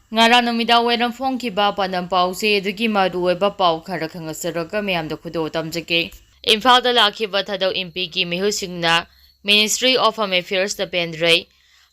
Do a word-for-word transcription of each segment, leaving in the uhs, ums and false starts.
ꯉꯔꯥꯡ ꯅꯨꯃꯤꯗꯥꯡ ꯋꯥꯏꯔꯝ ꯐꯣꯡꯈꯤꯕ ꯄꯥꯟꯗꯝ ꯄꯥꯎꯁꯦ ꯑꯗꯨꯒꯤ ꯃꯔꯨꯑꯣꯏꯕ ꯄꯥꯎ ꯈꯔ ꯈꯪꯍꯟꯖꯔꯒ ꯃꯌꯥꯝꯗ ꯈꯨꯗꯣꯜ ꯇꯝꯖꯒꯦ꯫ ꯏꯝꯐꯥꯜꯗ ꯂꯥꯛꯈꯤꯕ ꯊꯥꯗꯧ ꯏꯝꯄꯤꯒꯤ ꯃꯤꯍꯨꯠꯁꯤꯡꯅ Ministry of Home Affairsꯇ ꯄꯦꯟꯗ꯭ꯔꯦ꯫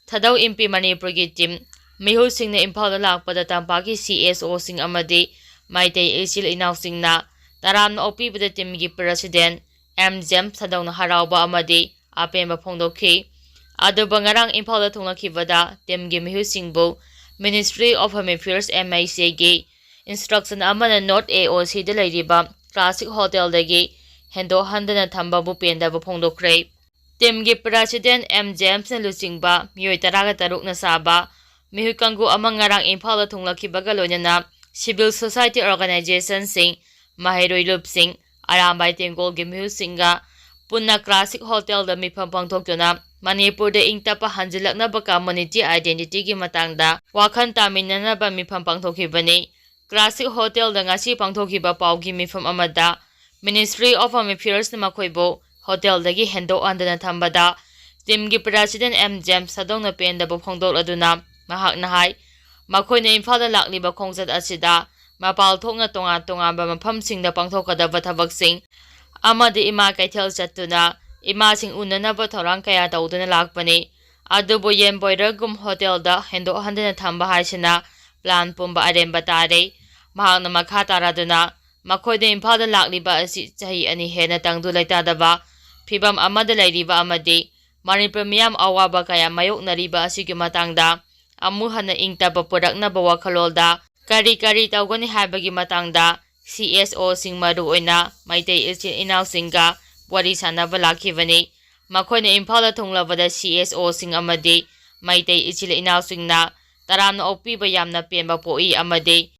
ꯊꯥꯗꯧ ꯏꯝꯄꯤ ꯃꯅꯤꯄꯨꯔꯒꯤ ꯇꯤꯝ ꯃꯤꯍꯨꯠꯁꯤꯡꯅ ꯏꯝꯐꯥꯜꯗ ꯂꯥꯛꯄꯗ ꯇꯝꯄꯥꯛꯀꯤ CSOꯁꯤꯡ ꯑꯃꯗꯤ ꯃꯩꯇꯩ ꯏꯆꯤꯜ ꯏꯅꯥꯎꯁꯤꯡꯅ ꯇꯔꯥꯝꯅ ꯑꯣꯛꯄꯤꯕꯗ ꯇꯤꯝꯒꯤ ꯄ꯭ꯔꯦꯁꯤꯗꯦꯟ ꯑꯦꯝ ꯖꯦꯝꯁ ꯊꯥꯗꯧꯅ ꯍꯔꯥꯎꯕ ꯑꯃꯗꯤ ꯑꯄꯦꯟꯕ ꯐꯣꯡꯗꯣꯛꯈꯤ꯫ ꯑꯗꯨꯕꯨ ꯉꯔꯥꯡ ꯏꯝꯐꯥꯜꯗ ꯊꯨꯡꯂꯈꯤꯕꯗ ꯇꯤꯝꯒꯤ ꯃꯤꯍꯨꯠꯁꯤꯡꯕꯨ Ministry of Home Affairs, MHAꯒꯤ instruction ꯑꯃꯅ North AOCꯗ ꯂꯩꯔꯤꯕ Classic Hotelꯗꯒꯤ ꯍꯦꯟꯗꯣꯛ ꯍꯟꯗꯅ ꯊꯝꯕꯕꯨ ꯄꯦꯟꯗꯕ ꯐꯣꯡꯗꯣꯛꯈ꯭ꯔꯦ꯫ ꯇꯤꯝꯒꯤ ꯄ꯭ꯔꯦꯁꯤꯗꯦꯟ ꯑꯦꯝ ꯖꯦꯝꯁꯅ ꯂꯨꯆꯤꯡꯕ ꯃꯤꯑꯣꯏ ꯇꯔꯥꯒ ꯇꯔꯨꯛꯅ ꯁꯥꯕ ꯃꯤꯍꯨꯠ ꯀꯥꯡꯕꯨ ꯑꯃ ꯉꯔꯥꯡ ꯏꯝꯐꯥꯜꯗ ꯊꯨꯡꯂꯈꯤꯕꯒ ꯂꯣꯏꯅꯅ civil society organizationꯁꯤꯡ, ꯃꯍꯩꯔꯣꯏ ꯂꯨꯞꯁꯤꯡ, ꯑꯔꯥꯝꯕꯥꯏ ꯇꯦꯡꯒꯣꯜꯒꯤ ꯃꯤꯍꯨꯠꯁꯤꯡꯒ ꯄꯨꯟꯅ Classic Hotelꯗ ꯃꯤꯐꯝ ꯄꯥꯡꯊꯣꯛꯇꯨꯅ ꯃꯅꯤꯄꯨꯔꯗ ꯏꯪ ꯇꯞꯄ ꯍꯟꯖꯤꯜꯂꯛꯅꯕ community identityꯒꯤ ꯃꯇꯥꯡꯗ ꯋꯥꯈꯜ ꯇꯥꯃꯤꯟꯅꯅꯕ ꯃꯤꯐꯝ ꯄꯥꯡꯊꯣꯛꯈꯤꯕꯅꯤ꯫ Classic Hotelꯗ ꯉꯁꯤ ꯄꯥꯡꯊꯣꯛꯈꯤꯕ ꯄꯥꯎꯒꯤ ꯃꯤꯐꯝ ꯑꯃꯗ Ministry of Home Affairsꯅ ꯃꯈꯣꯏꯕꯨ ꯍꯣꯇꯦꯜꯗꯒꯤ ꯍꯦꯟꯗꯣꯛ ꯍꯟꯗꯅ ꯊꯝꯕꯗ ꯇꯤꯝꯒꯤ ꯄ꯭ꯔꯦꯁꯤꯗꯦꯟ ꯑꯦꯝ ꯖꯦꯝꯁ ꯊꯥꯗꯧꯅ ꯄꯦꯟꯗꯕ ꯐꯣꯡꯗꯣꯛꯂꯗꯨꯅ ꯃꯍꯥꯛꯅ ꯍꯥꯏ, ꯃꯈꯣꯏꯅ ꯏꯝꯐꯥꯜꯗ ꯂꯥꯛꯂꯤꯕ ꯈꯣꯡꯆꯠ ꯑꯁꯤꯗ ꯃꯄꯥꯜ ꯊꯣꯛꯅ ꯇꯣꯉꯥꯟ ꯇꯣꯉꯥꯟꯕ ꯃꯐꯝꯁꯤꯡꯗ ꯄꯥꯡꯊꯣꯛꯀꯗꯕ ꯊꯕꯛꯁꯤꯡ ꯑꯃꯗꯤ ꯏꯃꯥ ꯀꯩꯊꯦꯜ ꯆꯠꯇꯨꯅ ꯏꯃꯥꯁꯤꯡ ꯎꯅꯅꯕ ꯊꯧꯔꯥꯡ ꯀꯌꯥ ꯇꯧꯗꯨꯅ ꯂꯥꯛꯄꯅꯤ꯫ ꯑꯗꯨꯕꯨ ꯌꯦꯟ ꯕꯣꯏꯂꯔꯒꯨꯝ ꯍꯣꯇꯦꯜꯗ ꯍꯦꯟꯗꯣꯛ ꯍꯟꯗꯅ ꯊꯝꯕ ꯍꯥꯏꯁꯤꯅ plan ꯄꯨꯝꯕ ꯑꯔꯦꯝꯕ ꯇꯥꯔꯦ꯫ ꯃꯍꯥꯛꯅ ꯃꯈꯥ ꯇꯥꯔꯗꯨꯅ ꯃꯈꯣꯏꯗ ꯏꯝꯐꯥꯜꯗ ꯂꯥꯛꯂꯤꯕ ꯑꯁꯤ ꯆꯍꯤ ꯑꯅꯤ ꯍꯦꯟꯅ ꯇꯪꯗꯨ ꯂꯩꯇꯥꯗꯕ ꯐꯤꯕꯝ ꯑꯃꯗ ꯂꯩꯔꯤꯕ ꯑꯃꯗꯤ ꯃꯅꯤꯄꯨꯔ ꯃꯤꯌꯥꯝ ꯑꯋꯥꯕ ꯀꯌꯥ ꯃꯥꯌꯣꯛꯅꯔꯤꯕ ꯑꯁꯤꯒꯤ ꯃꯇꯥꯡꯗ ꯑꯃꯨꯛ ꯍꯟꯅ ꯏꯪ ꯇꯞꯄ ꯄꯨꯔꯛꯅꯕ ꯋꯥꯈꯜꯂꯣꯟꯗ ꯀꯔꯤ ꯀꯔꯤ ꯇꯧꯒꯅꯤ ꯍꯥꯏꯕꯒꯤ ꯃꯇꯥꯡꯗ CSOꯁꯤꯡ, ꯃꯔꯨꯑꯣꯏꯅ ꯃꯩꯇꯩ ꯏꯆꯤꯜ ꯏꯅꯥꯎꯁꯤꯡꯒ ꯋꯥꯔꯤ ꯁꯥꯟꯅꯕ ꯂꯥꯛꯈꯤꯕꯅꯤ꯫ ꯃꯈꯣꯏꯅ ꯏꯝꯐꯥꯜꯗ ꯊꯨꯡꯂꯕꯗ CSOꯁꯤꯡ ꯑꯃꯗꯤ ꯃꯩꯇꯩ ꯏꯆꯤꯜ ꯏꯅꯥꯎꯁꯤꯡꯅ ꯇꯔꯥꯝꯅ ꯑꯣꯛꯄꯤꯕ ꯌꯥꯝꯅ ꯄꯦꯟꯕ ꯄꯣꯛꯏ ꯑꯃꯗꯤ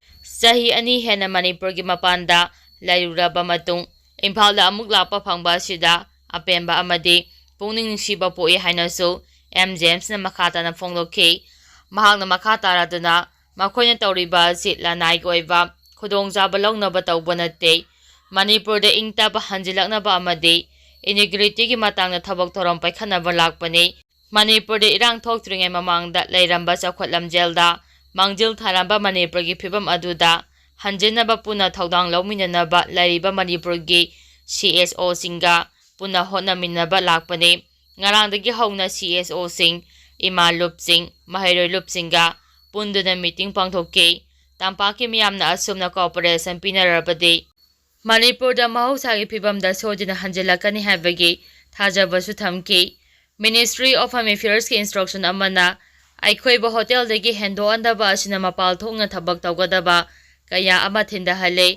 ꯆꯍꯤ ꯑꯅꯤ ꯍꯦꯟꯅ ꯃꯅꯤꯄꯨꯔꯒꯤ ꯃꯄꯥꯟꯗ ꯂꯩꯔꯨꯔꯕ ꯃꯇꯨꯡ ꯏꯝꯐꯥꯜꯗ ꯑꯃꯨꯛ ꯂꯥꯛꯄ ꯐꯪꯕ ꯑꯁꯤꯗ ꯑꯄꯦꯟꯕ ꯑꯃꯗꯤ ꯄꯨꯛꯅꯤꯡ ꯅꯨꯡꯁꯤꯕ ꯄꯣꯛꯏ ꯍꯥꯏꯅꯁꯨ ꯑꯦꯝ ꯖꯦꯝꯁꯅ ꯃꯈꯥ ꯇꯥꯅ ꯐꯣꯡꯗꯣꯛꯈꯤ꯫ ꯃꯍꯥꯛꯅ ꯃꯈꯥ ꯇꯥꯔꯗꯨꯅ, ꯃꯈꯣꯏꯅ ꯇꯧꯔꯤꯕ ꯑꯁꯤ ꯂꯅꯥꯏꯒꯤ ꯑꯣꯏꯕ ꯈꯨꯗꯣꯡꯆꯥꯕ ꯂꯧꯅꯕ ꯇꯧꯕ ꯅꯠꯇꯦ꯫ ꯃꯅꯤꯄꯨꯔꯗ ꯏꯪ ꯇꯞꯄ ꯍꯟꯖꯤꯜꯂꯛꯅꯕ ꯑꯃꯗꯤ ꯏꯅꯤꯒ꯭ꯔꯤꯇꯤꯒꯤ ꯃꯇꯥꯡꯗ ꯊꯕꯛ ꯊꯧꯔꯝ ꯄꯥꯏꯈꯠꯅꯕ ꯂꯥꯛꯄꯅꯤ꯫ ꯃꯅꯤꯄꯨꯔꯗ ꯏꯔꯥꯡ ꯊꯣꯛꯇ꯭ꯔꯤꯉꯩ ꯃꯃꯥꯡꯗ ꯂꯩꯔꯝꯕ ꯆꯥꯎꯈꯠ ꯂꯝꯖꯦꯜꯗ ꯃꯥꯡꯖꯤꯜ ꯊꯥꯔꯝꯕ ꯃꯅꯤꯄꯨꯔꯒꯤ ꯐꯤꯕꯝ ꯑꯗꯨꯗ ꯍꯟꯖꯤꯟꯅꯕ ꯄꯨꯟꯅ ꯊꯧꯗꯥꯡ ꯂꯧꯃꯤꯟꯅꯅꯕ ꯂꯩꯔꯤꯕ ꯃꯅꯤꯄꯨꯔꯒꯤ ꯁꯤ ꯑꯦꯁ ꯑꯣꯁꯤꯡꯒ ꯄꯨꯟꯅ ꯍꯣꯠꯅꯃꯤꯟꯅꯕ ꯂꯥꯛꯄꯅꯤ꯫ ꯉꯔꯥꯡꯗꯒꯤ ꯍꯧꯅ ꯁꯤ ꯑꯦꯁ ꯑꯣꯁꯤꯡ, ꯏꯃꯥ ꯂꯨꯞꯁꯤꯡ, ꯃꯍꯩꯔꯣꯏ ꯂꯨꯞꯁꯤꯡꯒ ꯄꯨꯟꯗꯨꯅ ꯃꯤꯇꯤꯡ ꯄꯥꯡꯊꯣꯛꯈꯤ꯫ ꯇꯝꯄꯥꯛꯀꯤ ꯃꯤꯌꯥꯝꯅ ꯑꯁꯨꯝꯅ ꯀꯣꯑꯣꯄꯔꯦꯁꯟ ꯄꯤꯅꯔꯕꯗꯤ ꯃꯅꯤꯄꯨꯔꯗ ꯃꯍꯧꯁꯥꯒꯤ ꯐꯤꯕꯝꯗ ꯁꯣꯏꯗꯅ ꯍꯟꯖꯤꯜꯂꯛꯀꯅꯤ ꯍꯥꯏꯕꯒꯤ ꯊꯥꯖꯕꯁꯨ ꯊꯝꯈꯤ꯫ Ministry of Home Affairsꯀꯤ instruction ꯑꯃꯅ ꯑꯩꯈꯣꯏꯕꯨ ꯍꯣꯇꯦꯜꯗꯒꯤ ꯍꯦꯟꯗꯣꯛꯍꯟꯗꯕ ꯑꯁꯤꯅ ꯃꯄꯥꯜ ꯊꯣꯛꯅ ꯊꯕꯛ ꯇꯧꯒꯗꯕ ꯀꯌꯥ ꯑꯃ ꯊꯤꯟꯊꯍꯜꯂꯦ꯫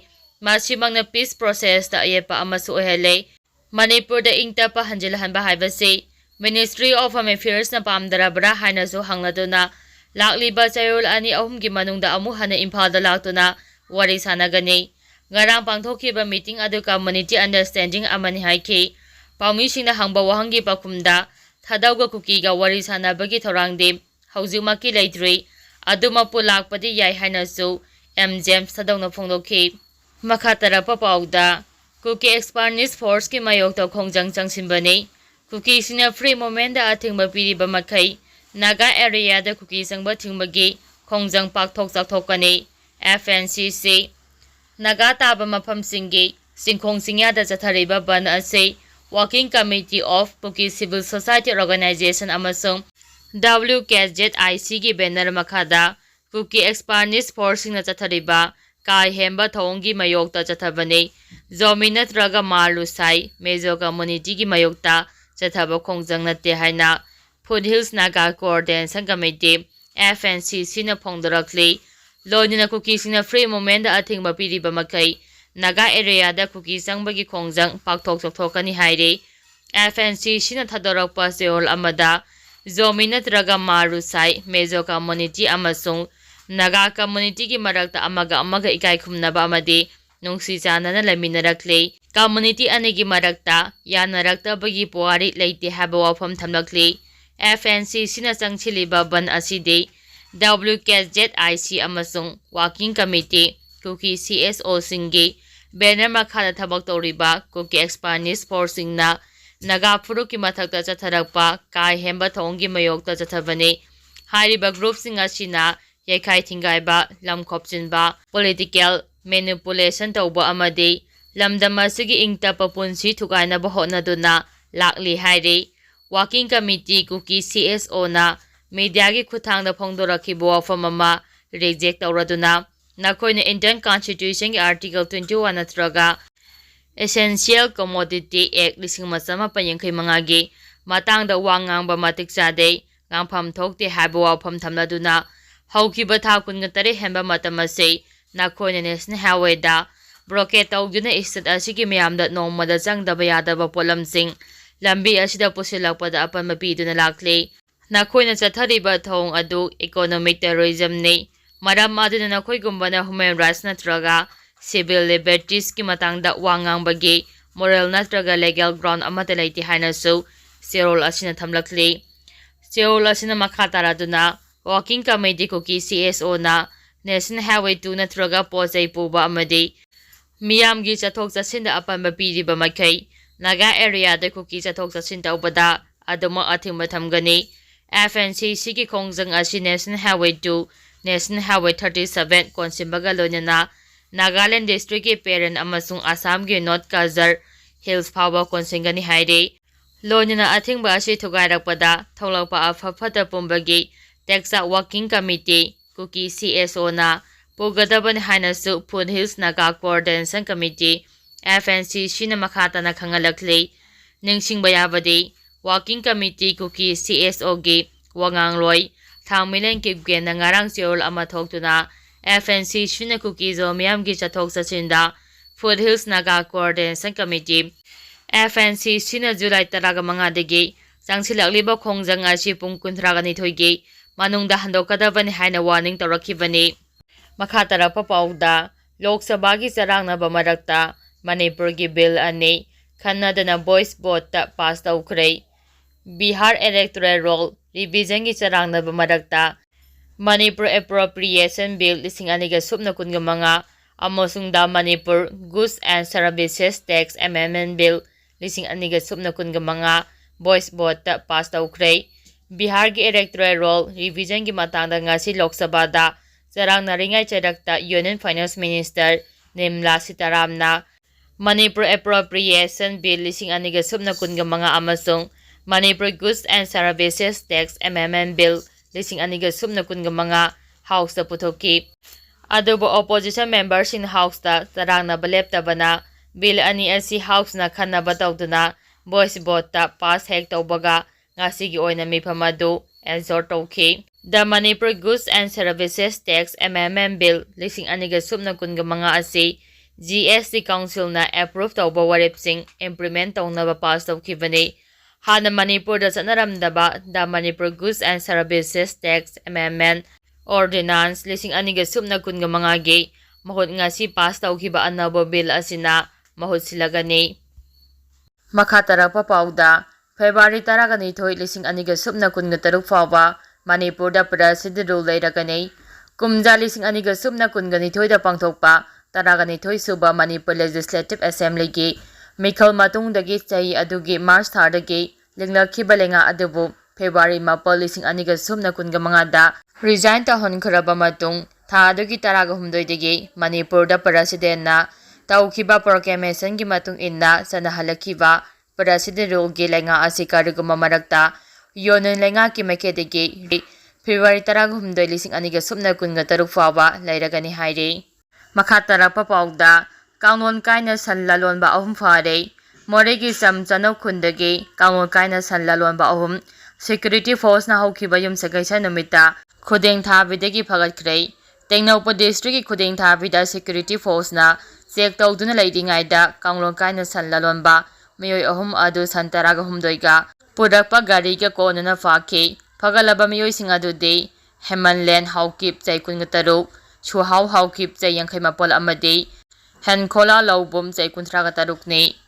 ꯃꯁꯤꯃꯛꯅ peace processꯇ ꯑꯌꯦꯠꯄ ꯑꯃꯁꯨ ꯑꯣꯏꯍꯜꯂꯦ꯫ ꯃꯅꯤꯄꯨꯔꯗ ꯏꯪ ꯇꯞꯄ ꯍꯟꯖꯤꯜꯍꯟꯕ ꯍꯥꯏꯕꯁꯤ Ministry of Home Affairsꯅ ꯄꯥꯝꯗꯔꯕ꯭ꯔꯥ ꯍꯥꯏꯅꯁꯨ ꯍꯪꯂꯗꯨꯅ ꯂꯥꯛꯂꯤꯕ ꯆꯌꯣꯜ ꯑꯅꯤ ꯑꯍꯨꯝꯒꯤ ꯃꯅꯨꯡꯗ ꯑꯃꯨꯛ ꯍꯟꯅ ꯏꯝꯐꯥꯜꯗ ꯂꯥꯛꯇꯨꯅ ꯋꯥꯔꯤ ꯁꯥꯟꯅꯒꯅꯤ꯫ ꯉꯔꯥꯡ ꯄꯥꯡꯊꯣꯛꯈꯤꯕ meeting ꯑꯗꯨ community understanding ꯑꯃꯅꯤ ꯍꯥꯏꯈꯤ꯫ ꯄꯥꯎꯃꯤꯁꯤꯡꯅ ꯍꯪꯕ ꯋꯥꯍꯪꯒꯤ ꯄꯥꯎꯈꯨꯝꯗ ꯊꯥꯗꯧꯒ ꯀꯨꯀꯤꯒ ꯋꯥꯔꯤ ꯁꯥꯟꯅꯕꯒꯤ ꯊꯧꯔꯥꯡꯗꯤ ꯍꯧꯖꯤꯛꯃꯛꯀꯤ ꯂꯩꯇ꯭ꯔꯤ꯫ ꯑꯗꯨꯃꯛꯄꯨ ꯂꯥꯛꯄꯗꯤ ꯌꯥꯏ ꯍꯥꯏꯅꯁꯨ ꯑꯦꯝ ꯖꯦꯝꯁ ꯊꯥꯗꯧꯅ ꯐꯣꯡꯗꯣꯛꯈꯤ꯫ ꯃꯈꯥ ꯇꯥꯔꯛꯄ ꯄꯥꯎꯗ ꯀꯨꯀꯤ expert forceꯀꯤ ꯃꯥꯌꯣꯛꯇ ꯈꯣꯡꯖꯪ ꯆꯪꯁꯤꯟꯕꯅꯤ꯫ ꯀꯨꯀꯤꯁꯤꯡꯅ free movementꯗ ꯑꯊꯤꯡꯕ ꯄꯤꯔꯤꯕ ꯃꯈꯩ ꯅꯥꯒꯥ areaꯗ ꯀꯨꯀꯤ ꯆꯪꯕ ꯊꯤꯡꯕꯒꯤ ꯈꯣꯡꯖꯪ ꯄꯥꯛꯊꯣꯛ ꯆꯥꯎꯊꯣꯛꯀꯅꯤ꯫ F N C C Naga ꯇꯥꯕ ꯃꯐꯝꯁꯤꯡꯒꯤ ꯆꯤꯡꯈꯣꯡ ꯆꯤꯡꯌꯥꯗ ꯆꯠꯊꯔꯤꯕ ꯕꯟ ꯑꯁꯤ Working Committee of Kuki Civil Society Organization ꯑꯃꯁꯨꯡ W K Z I Cꯒꯤ banner ꯃꯈꯥꯗ ꯀꯨꯀꯤ expert forceꯁꯤꯡꯅ ꯆꯠꯊꯔꯤꯕ ꯀꯥ ꯍꯦꯟꯕ ꯊꯧꯑꯣꯡꯒꯤ ꯃꯥꯌꯣꯛꯇ ꯆꯠꯊꯕꯅꯤ꯫ ꯖꯣꯃꯤ ꯅꯠꯇ꯭ꯔꯒ ꯃꯥ ꯂꯨꯁꯥꯏ ꯃꯦꯖꯣ communityꯒꯤ ꯃꯥꯌꯣꯛꯇ ꯆꯠꯊꯕ ꯈꯣꯡꯖꯪ ꯅꯠꯇꯦ ꯍꯥꯏꯅ Foothills Naga Coordination Committee, F N C Cꯅ ꯐꯣꯡꯗꯣꯔꯛꯂꯤ꯫ ꯂꯣꯏꯅꯅ ꯀꯨꯀꯤꯁꯤꯡꯅ free movementꯗ ꯑꯊꯤꯡꯕ ꯄꯤꯔꯤꯕ ꯃꯈꯩ ꯅꯥꯒꯥ areaꯗ ꯀꯨꯀꯤ ꯆꯪꯕꯒꯤ ꯈꯣꯡꯖꯪ ꯄꯥꯛꯊꯣꯛ ꯆꯥꯎꯊꯣꯛꯀꯅꯤ ꯍꯥꯏꯔꯤ꯫ F N C Cꯅ ꯊꯥꯗꯣꯔꯛꯄ ꯆꯌꯣꯜ ꯑꯃꯗ ꯖꯣꯃꯤ ꯅꯠꯇ꯭ꯔꯒ ꯃꯥ ꯂꯨꯁꯥꯏ ꯃꯦꯖꯣ community ꯑꯃꯁꯨꯡ ꯅꯥꯒꯥ communityꯒꯤ ꯃꯔꯛꯇ ꯑꯃꯒ ꯑꯃꯒ ꯏꯀꯥꯏ ꯈꯨꯝꯅꯕ ꯑꯃꯗꯤ ꯅꯨꯡꯁꯤ ꯆꯥꯟꯅꯅ ꯂꯩꯃꯤꯟꯅꯔꯛꯂꯤ꯫ Community ꯑꯅꯤꯒꯤ ꯃꯔꯛꯇ ꯌꯥꯅꯔꯛꯇꯕꯒꯤ ꯄꯨꯋꯥꯔꯤ ꯂꯩꯇꯦ ꯍꯥꯏꯕ ꯋꯥꯐꯝ ꯊꯝꯂꯛꯂꯤ꯫ F N C Cꯅ ꯆꯪꯁꯤꯜꯂꯤꯕ ꯕꯟ ꯑꯁꯤꯗꯤ W K Z I C ꯑꯃꯁꯨꯡ Working Committee, ꯀꯨꯀꯤ C S Oꯁꯤꯡꯒꯤ banner ꯃꯈꯥꯗ ꯊꯕꯛ ꯇꯧꯔꯤꯕ ꯀꯨꯀꯤ expert forceꯁꯤꯡꯅ ꯅꯥꯒꯥ ꯐꯨꯔꯨꯞꯀꯤ ꯃꯊꯛꯇ ꯆꯠꯊꯔꯛꯄ ꯀꯥ ꯍꯦꯟꯕ ꯊꯧꯑꯣꯡꯒꯤ ꯃꯥꯌꯣꯛꯇ ꯆꯠꯊꯕꯅꯤ꯫ ꯍꯥꯏꯔꯤꯕ groupꯁꯤꯡ ꯑꯁꯤꯅ ꯌꯩꯈꯥꯏ ꯊꯤꯡꯒꯥꯏꯕ, ꯂꯝ ꯈꯣꯞꯆꯤꯟꯕ, political manipulation ꯇꯧꯕ ꯑꯃꯗꯤ ꯂꯝꯗꯝ ꯑꯁꯤꯒꯤ ꯏꯪ ꯇꯞꯄ ꯄꯨꯟꯁꯤ ꯊꯨꯒꯥꯏꯅꯕ ꯍꯣꯠꯅꯗꯨꯅ ꯂꯥꯛꯂꯤ ꯍꯥꯏꯔꯤ꯫ Working Committee ꯀꯨꯀꯤ, ꯁꯤ ꯑꯦꯁ ꯑꯣꯅ ꯃꯤꯗꯤꯌꯥꯒꯤ ꯈꯨꯠꯊꯥꯡꯗ ꯐꯣꯡꯗꯣꯔꯛꯈꯤꯕ ꯋꯥꯐꯝ ꯑꯃ reject ꯇꯧꯔꯗꯨꯅ, ꯅꯈꯣꯏꯅ Indian Constitution ꯒꯤ Article twenty one ꯅꯠꯇ꯭ꯔꯒ Essential Commodity Act ꯂꯤꯁꯤꯡ ꯑꯃ ꯆꯃꯥꯄꯟ ꯌꯥꯡꯈꯩ ꯃꯉꯥꯒꯤ ꯃꯇꯥꯡꯗ ꯋꯥ ꯉꯥꯡꯕ ꯃꯇꯤꯛ ꯆꯥꯗꯦ, ꯉꯥꯡꯐꯝ ꯊꯣꯛꯇꯦ ꯍꯥꯏꯕ ꯋꯥꯐꯝ ꯊꯝꯂꯗꯨꯅ, ꯍꯧꯈꯤꯕ ꯊꯥ ꯀꯨꯟꯒ ꯇꯔꯦꯠ ꯍꯦꯟꯕ ꯃꯇꯝ ꯑꯁꯤ ꯅꯈꯣꯏꯅ National Highway ꯗ blockade ꯇꯧꯗꯨꯅ state ꯑꯁꯤꯒꯤ ꯃꯤꯌꯥꯝꯗ ꯅꯣꯡꯃꯗ ꯆꯪꯗꯕ ꯌꯥꯗꯕ ꯄꯣꯠꯂꯝꯁꯤꯡ ꯂꯝꯕꯤ ꯑꯁꯤꯗ ꯄꯨꯁꯤꯜꯂꯛꯄꯗ ꯑꯄꯟꯕ ꯄꯤꯗꯨꯅ ꯂꯥꯛꯂꯤ꯫ ꯅꯈꯣꯏꯅ ꯆꯠꯊꯔꯤꯕ ꯊꯧꯑꯣꯡ ꯑꯗꯨ economic terrorism ꯅꯤ꯫ ꯃꯔꯝ ꯑꯗꯨꯅ ꯅꯈꯣꯏꯒꯨꯝꯕꯅ human rights ꯅꯠꯇ꯭ꯔꯒ civil liberties ꯀꯤ ꯃꯇꯥꯡꯗ ꯋꯥ ꯉꯥꯡꯕꯒꯤ moral ꯅꯠꯇ꯭ꯔꯒ legal ground ꯑꯃꯠꯇ ꯂꯩꯇꯦ ꯍꯥꯏꯅꯁꯨ ꯆꯦꯔꯣꯜ ꯑꯁꯤꯅ ꯊꯝꯂꯛꯂꯤ꯫ ꯆꯦꯔꯣꯜ ꯑꯁꯤꯅ ꯃꯈꯥ ꯇꯥꯔꯗꯨꯅ, Working Committee ꯀꯨꯀꯤ, ꯁꯤ ꯑꯦꯁ ꯑꯣꯅ National Highway two ꯅꯠꯇ꯭ꯔꯒ ꯄꯣꯠ ꯆꯩ ꯄꯨꯕ ꯑꯃꯗꯤ ꯃꯤꯌꯥꯝꯒꯤ ꯆꯠꯊꯣꯛ ꯆꯠꯁꯤꯟꯗ ꯑꯄꯟꯕ ꯄꯤꯔꯤꯕ ꯃꯈꯩ, ꯅꯥꯒꯥ area ꯗ ꯀꯨꯀꯤ ꯆꯠꯊꯣꯛ ꯆꯠꯁꯤꯟ ꯇꯧꯕꯗ ꯑꯗꯨꯃꯛ ꯑꯊꯤꯡꯕ ꯊꯝꯒꯅꯤ꯫ F N C C ꯒꯤ ꯈꯣꯡꯖꯪ ꯑꯁꯤ National Highway two, National Highway thirty seven ꯀꯣꯟꯁꯤꯟꯕꯒ ꯂꯣꯏꯅꯅ Nagaland district ꯀꯤ Peren ꯑꯃꯁꯨꯡ ꯑꯁꯥꯝꯒꯤ North Cachar Hills ꯐꯥꯎꯕ ꯀꯣꯟꯁꯤꯟꯒꯅꯤ ꯍꯥꯏꯔꯤ꯫ ꯂꯣꯏꯅꯅ ꯑꯊꯤꯡꯕ ꯑꯁꯤ ꯊꯨꯒꯥꯏꯔꯛꯄꯗ ꯊꯣꯛꯂꯛꯄ ꯑꯐ ꯐꯠꯇ ꯄꯨꯝꯕꯒꯤ ꯇꯦꯛꯆꯥꯛ Working Committee ꯀꯨꯀꯤ, ꯁꯤ ꯑꯦꯁ ꯑꯣꯅ ꯄꯨꯒꯗꯕꯅꯤ ꯍꯥꯏꯅꯁꯨ Foothills Naga Coordination Committee, F N C C ꯅ ꯃꯈꯥ ꯇꯥꯅ ꯈꯪꯍꯜꯂꯛꯂꯤ꯫ ꯅꯤꯡꯁꯤꯡꯕ ꯌꯥꯕꯗꯤ, Working Committee ꯀꯨꯀꯤ, ꯁꯤ ꯑꯦꯁ ꯑꯣ ꯒꯤ ꯋꯥꯉꯥꯡꯂꯣꯏ ꯊꯥꯡꯃꯩꯂꯦꯟ ꯀꯤꯞꯒꯦꯟꯅ ꯉꯔꯥꯡ ꯆꯦꯔꯣꯜ ꯑꯃ ꯊꯣꯛꯇꯨꯅ, F N C C ꯅ ꯀꯨꯀꯤ-ꯖꯣ ꯃꯤꯌꯥꯝꯒꯤ ꯆꯠꯊꯣꯛ ꯆꯠꯁꯤꯟꯗ Foothills Naga Coordination Committee, F N C C ꯅ July ꯇꯔꯥꯃꯉꯥꯗꯒꯤ ꯆꯪꯁꯤꯜꯂꯛꯂꯤꯕ ꯈꯣꯡꯖꯪ ꯑꯁꯤ ꯄꯨꯡ ꯀꯨꯟꯊ꯭ꯔꯥꯅꯤꯊꯣꯏꯒꯤ ꯃꯅꯨꯡꯗ ꯍꯟꯗꯣꯛꯀꯗꯕꯅꯤ ꯍꯥꯏꯅ warning ꯇꯧꯔꯛꯈꯤꯕꯅꯤ꯫ ꯃꯈꯥ ꯇꯥꯔꯛꯄ ꯄꯥꯎꯗ, ꯂꯣꯛ ꯁꯚꯥꯒꯤ ꯆꯔꯥꯡꯅꯕ ꯃꯔꯛꯇ ꯃꯅꯤꯄꯨꯔꯒꯤ bill ꯑꯅꯤ ꯈꯟꯅꯗꯅ voice vote ꯇ pass ꯇꯧꯈ꯭ꯔꯦ꯫ ꯕꯤꯍꯥꯔ electoral roll revision ꯒꯤ ꯆꯔꯥꯡꯅꯕ ꯃꯔꯛꯇ ꯃꯅꯤꯄꯨꯔ Appropriation Bill ꯂꯤꯁꯤꯡ ꯑꯅꯤꯒ ꯁꯨꯞꯅ ꯀꯨꯟꯒ ꯃꯉꯥ ꯑꯃꯁꯨꯡ The Manipur Goods and Services Tax Amendment Bill ꯂꯤꯁꯤꯡ ꯑꯅꯤꯒ ꯁꯨꯞꯅ ꯀꯨꯟꯒ ꯃꯉꯥ voice vote ꯇ pass ꯇꯧꯈ꯭ꯔꯦ꯫ ꯕꯤꯍꯥꯔꯒꯤ electoral roll revisionꯒꯤ ꯃꯇꯥꯡꯗ ꯉꯁꯤ ꯂꯣꯛ ꯁꯚꯥꯗ ꯆꯔꯥꯡꯅꯔꯤꯉꯩ ꯆꯩꯔꯛꯇ Union Finance Minister Nirmala ꯁꯤꯇꯥꯔꯥꯝꯅ Manipur Appropriation Bill ꯂꯤꯁꯤꯡ ꯑꯅꯤꯒ ꯁꯨꯞꯅ ꯀꯨꯟꯒ ꯃꯉꯥ ꯑꯃꯁꯨꯡ Manipur Goods and Services Tax Amendment Bill ꯂꯤꯁꯤꯡ ꯑꯅꯤꯒ ꯁꯨꯞꯅ ꯀꯨꯟꯒ ꯃꯉꯥ Houseꯇ ꯄꯨꯊꯣꯛꯈꯤ꯫ ꯑꯗꯨꯕꯨ opposition memberꯁꯤꯡꯅ Houseꯇ ꯆꯔꯥꯡꯅꯕ ꯂꯦꯞꯇꯕꯅ Bill ꯑꯅꯤ ꯑꯁꯤ Houseꯅ ꯈꯟꯅꯕ ꯇꯧꯗꯨꯅ voice voteꯇ pass ꯍꯦꯛ ꯇꯧꯕꯒ ꯉꯁꯤꯒꯤ ꯑꯣꯏꯅ ꯃꯤꯐꯝ ꯑꯗꯨ adjourn ꯇꯧꯈꯤ꯫ The Manipur Goods and Services Tax Amendment Bill ꯂꯤꯁꯤꯡ ꯑꯅꯤꯒ ꯁꯨꯞꯅ ꯀꯨꯟꯒ ꯃꯉꯥ ꯑꯁꯤ G S T Councilꯅ approve ꯇꯧꯕ ꯋꯥꯔꯦꯞꯁꯤꯡ implement ꯇꯧꯅꯕ pass ꯇꯧꯈꯤꯕꯅꯤ꯫ ꯍꯥꯟꯅ ꯃꯅꯤꯄꯨꯔꯗ ꯆꯠꯅꯔꯝꯗꯕ The Manipur Goods and Services Tax Amendment Ordinance ꯂꯤꯁꯤꯡ ꯑꯅꯤꯒ ꯁꯨꯞꯅ ꯀꯨꯟꯒ ꯃꯉꯥꯒꯤ ꯃꯍꯨꯠ ꯉꯁꯤ pass ꯇꯧꯈꯤꯕ ꯑꯅꯧꯕ bill ꯑꯁꯤꯅ ꯃꯍꯨꯠ ꯁꯤꯜꯂꯒꯅꯤ꯫ ꯃꯈꯥ ꯇꯥꯔꯛꯄ ꯄꯥꯎꯗ, February ꯇꯔꯥꯒ ꯅꯤꯊꯣꯏ, ꯂꯤꯁꯤꯡ ꯑꯅꯤꯒ ꯁꯨꯞꯅ ꯀꯨꯟꯒ ꯇꯔꯨꯛ ꯐꯥꯎꯕ ꯃꯅꯤꯄꯨꯔꯗ President Rule ꯂꯩꯔꯒꯅꯤ꯫ ꯀꯨꯝꯖꯥ ꯂꯤꯁꯤꯡ ꯑꯅꯤꯒ ꯁꯨꯞꯅ ꯀꯨꯟꯒ ꯅꯤꯊꯣꯏꯗ ꯄꯥꯡꯊꯣꯛꯄ ꯇꯔꯥꯒ ꯅꯤꯊꯣꯏ ꯁꯨꯕ ꯃꯅꯤꯄꯨꯔ Legislative Assemblyꯒꯤ ꯃꯤꯈꯜ ꯃꯇꯨꯡꯗꯒꯤ ꯆꯍꯤ ꯑꯗꯨꯒꯤ March ꯊꯥꯗꯒꯤ ꯂꯤꯡꯂꯛꯈꯤꯕ ꯂꯩꯉꯥꯛ ꯑꯗꯨꯕꯨ February ꯃꯥꯄꯜ, ꯂꯤꯁꯤꯡ ꯑꯅꯤꯒ ꯁꯨꯞꯅ ꯀꯨꯟꯒ ꯃꯉꯥꯗ resign ꯇꯧꯍꯟꯈ꯭ꯔꯕ ꯃꯇꯨꯡ, ꯊꯥ ꯑꯗꯨꯒꯤ ꯇꯔꯥꯒ ꯍꯨꯝꯗꯣꯏꯗꯒꯤ ꯃꯅꯤꯄꯨꯔꯗ Presidentꯅ ꯇꯧꯈꯤꯕ proclamationꯒꯤ ꯃꯇꯨꯡ ꯏꯟꯅ ꯆꯠꯅꯍꯜꯂꯛꯈꯤꯕ President Ruleꯒꯤ ꯂꯩꯉꯥꯛ ꯑꯁꯤ ꯀꯔꯤꯒꯨꯝꯕ ꯃꯔꯛꯇ Union ꯂꯩꯉꯥꯛꯀꯤ ꯃꯥꯏꯀꯩꯗꯒꯤ February ꯇꯔꯥꯒ ꯍꯨꯝꯗꯣꯏ, ꯂꯤꯁꯤꯡ ꯑꯅꯤꯒ ꯁꯨꯞꯅ ꯀꯨꯟꯒ ꯇꯔꯨꯛ ꯐꯥꯎꯕ ꯂꯩꯔꯒꯅꯤ ꯍꯥꯏꯔꯤ꯫ ꯃꯈꯥ ꯇꯥꯔꯛꯄ ꯄꯥꯎꯗ, ꯀꯥꯡꯂꯣꯟ ꯀꯥꯏꯅ ꯁꯟ ꯂꯂꯣꯟꯕ ꯑꯍꯨꯝ ꯐꯥꯔꯦ꯫ ꯃꯣꯔꯦꯒꯤ ꯆꯝ ꯆꯅꯧ ꯈꯨꯟꯗꯒꯤ ꯀꯥꯡꯂꯣꯟ ꯀꯥꯏꯅ ꯁꯟ ꯂꯂꯣꯟꯕ ꯑꯍꯨꯝ security forceꯅ ꯍꯧꯈꯤꯕ ꯌꯨꯝꯁꯀꯩꯁ ꯅꯨꯃꯤꯠꯇ ꯈꯨꯗꯦꯡ ꯊꯥꯕꯤꯗꯒꯤ ꯐꯒꯠꯈ꯭ꯔꯦ꯫ ꯇꯦꯡꯅꯧꯄꯜ districtꯀꯤ ꯈꯨꯗꯦꯡ ꯊꯥꯕꯤꯗ security forceꯅ check ꯇꯧꯗꯨꯅ ꯂꯩꯔꯤꯉꯩꯗ ꯀꯥꯡꯂꯣꯟ ꯀꯥꯏꯅ ꯁꯟ ꯂꯂꯣꯟꯕ ꯃꯤꯑꯣꯏ ꯑꯍꯨꯝ ꯑꯗꯨ ꯁꯟ ꯇꯔꯥꯒ ꯍꯨꯝꯗꯣꯏꯒ ꯄꯨꯔꯛꯄ ꯒꯥꯔꯤꯒ ꯀꯣꯟꯅꯅ ꯐꯥꯈꯤ꯫ ꯐꯒꯠꯂꯕ ꯃꯤꯑꯣꯏꯁꯤꯡ ꯑꯗꯨꯗꯤ ꯍꯦꯃꯟꯂꯦꯟ ꯍꯥꯎꯀꯤꯞ, ꯆꯍꯤ ꯀꯨꯟꯒ ꯇꯔꯨꯛ, ꯁꯨꯍꯥꯎ ꯍꯥꯎꯀꯤꯞ, ꯆꯍꯤ ꯌꯥꯡꯈꯩ ꯃꯥꯄꯜ ꯑꯃꯗꯤ ꯍꯦꯟꯈꯣꯂꯥ ꯂꯧꯕꯨꯝ, ꯆꯍꯤ ꯀꯨꯟꯊ꯭ꯔꯥꯒ ꯇꯔꯨꯛꯅꯤ꯫